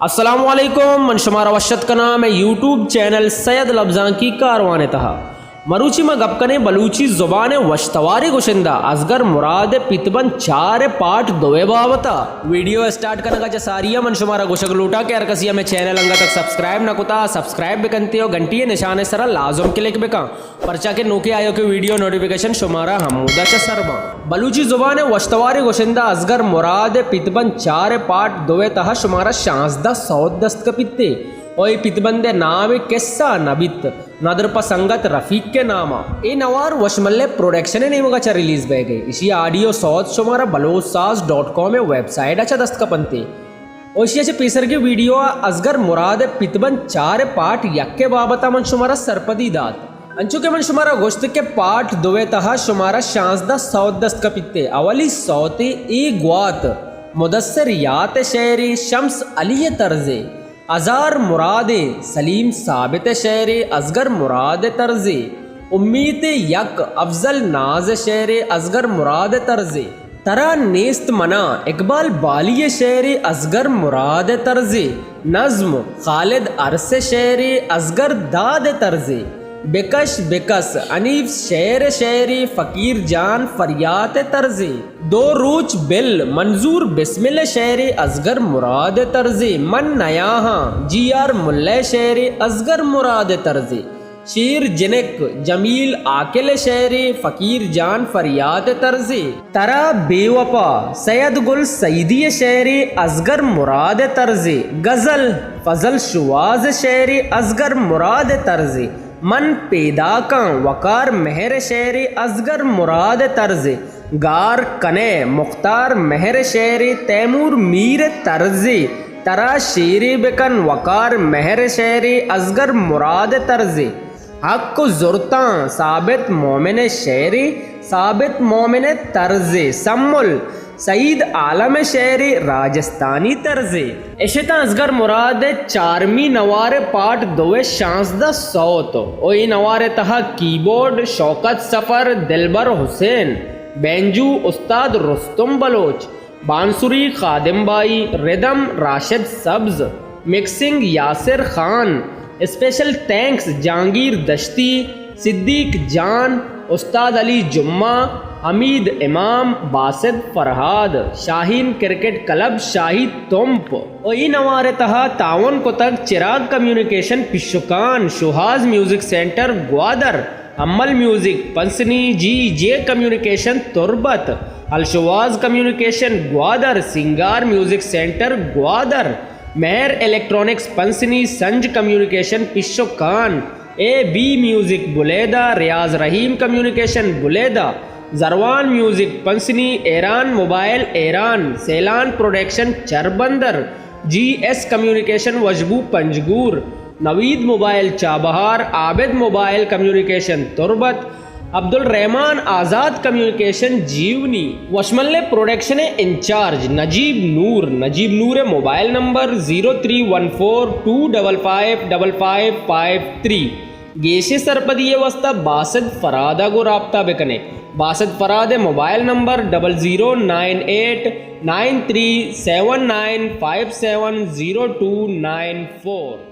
السلام علیکم، من شمارا وش اتک کناں مئے یوٹیوب چینل سید لبزانکی کاروان ءِ تہا۔ مروچی ما گپ کنیں بلوچی زبان ءِ وشتواریں گشندہ اصغر مراد ءِ پتبند چار ءِ پارٹ دو ءِ بابت ءَ۔ ویڈیو ءِ اسٹارٹ کنگ ءَ چہ ساری ءَ من شمارا گوشگ لوٹاں کہ ہر کسی ءَ مئے چینل انگت تک سبسکرائب نہ کتا، سبسکرائب بکنتے ءُ گھنٹی ءِ نشان ءِ سرا لازم کلک بکن۔ پرچا کہ نوکیں آیوکیں ویڈیو نوٹیفیکیشن شمارا ہمودا چہ سر باں۔ بلوچی زبان ءِ وشتواریں گشندہ اصغر مراد ءِ پتبند چار ءِ پارٹ دو ءِ تہا شمارا شانزدہ سوت دست کپیت ءُ اے پتبند ءِ نام ءَ کسہ نہ بیت، ندر پہ سنگت رفیق ءِ نام ءَ۔ اے نوار وشملے پروڈکشن ءِ نیمگ ءَ چہ ریلیز بئیگ ءَ۔ ایشی ءِ آڈیو سوت شمارا بلوچ ساز ڈاٹ کام ءِ ویب سائٹ ءَ چہ دست کپنت ءُ ایشی ءَ چہ پیسرگیں ویڈیو ءَ اصغر مراد ءِ پتبند چار ءِ پارٹ یک ءِ بابت ءَ من شمارا سرپدی دات۔ انچو کہ من شمارا گوشت کہ پارٹ دو ءِ تہا شمارا شانزدہ سوت دست کپیت ءُ اولی سوت ءَ اے گوات مدثر یات ءِ شعرے، شمس علی ءِ طرزے، ہزار مرادے، سلیم ثابت ءِ شعرے، اصغر مراد ءِ طرزے، امیت یک، افضل ناز ءِ شعرے، اصغر مراد ءِ طرزے۔ ترا نیست منا، اقبال بالی ءِ شعرے، اصغر مراد ءِ طرزے۔ نظم، خالد ارس ءِ شعرے، اصغر داد ءِ طرزے۔ بکش بکس، حنیف شعر ءِ شعرے، فقیر جان فریات ءِ طرزے۔ دو روچ بل، منظور بسمل ءِ شعرے، اصغر مراد ءِ طرزے۔ من نیاہاں، جی آر ملا ءِ شعرے، اصغر مراد ءِ طرزے۔ شیر جنک، جمیل عاقل ءِ شعرے، فقیر جان فریات ءِ طرزے۔ ترا بے وپا، سید گل سعیدی ءِ شعرے، اصغر مراد ءِ طرزے۔ غزل، فضل شواز ءِ شعرے، اصغر مراد ءِ طرزے۔ من پیداکاں، وقار مہر ءِ شعرے، اصغر مراد ءِ طرزے۔ گار کنئے، مختار مہر ءِ شعرے، تیمور میر ءِ طرزے۔ ترا شیرے بکن، وقار مہر ءِ شعرے، اصغر مراد ءِ طرزے۔ حق ءُ زرتاں، ثابت مومن ءِ شعرے، ثابت مومن ءِ طرزے۔ سمل، سعید عالم ءِ شعرے، راجستانی طرزے۔ اش اتاں اصغر مراد ءِ چارمی نوار ءِ پارٹ دو ءِ شانزدہ سوت ءُ اے نوار ءِ تہا کیبورڈ شوکت سفر، دلبر حسین، بینجو استاد رستم بلوچ، بانسری خادم بائی، ردم راشد سبز، مکسنگ یاسر خان، اسپیشل تھینکس جہانگیر دشتی، صدیق جان، استاد علی جمعہ، حمید امام، باسط فرہاد، شاہین کرکٹ کلب شاہی تمپ۔ ءُ اے نوار ءِ تہا تعاون کتگ چراغ کمیونیکیشن پشکان، شوہاز میوزک سینٹر گوادر، امل میوزک پسنی، جی جے کمیونیکیشن تربت، الشواز کمیونیکیشن گوادر، سینگار میوزک سینٹر گوادر، مہر الیکٹرانکس پسنی، سنج کمیونیکیشن پشکان، اے بی میوزک بلیدہ، ریاض رحیم کمیونیکیشن بلیدہ، زروان میوزک پسنی، ایران موبائل ایران، سیلان پروڈکشن چربندر، جی ایس کمیونیکیشن وشبو پنجگور، نوید موبائل چابہار، عابد موبائل کمیونیکیشن تربت، عبدالرحمن آزاد کمیونیکیشن جیونی۔ وشملے پروڈکشن ءِ انچارج نجیب نور، نجیب نور ءِ mobile number zero three one four two double five double five five three. گیشیں سرپدی ءِ واستہ باسط فرہاد ءَ گوں رابطہ بکن ئے۔ باسط فرہاد ءِ mobile number double zero nine eight nine three seven nine five seven zero two nine four.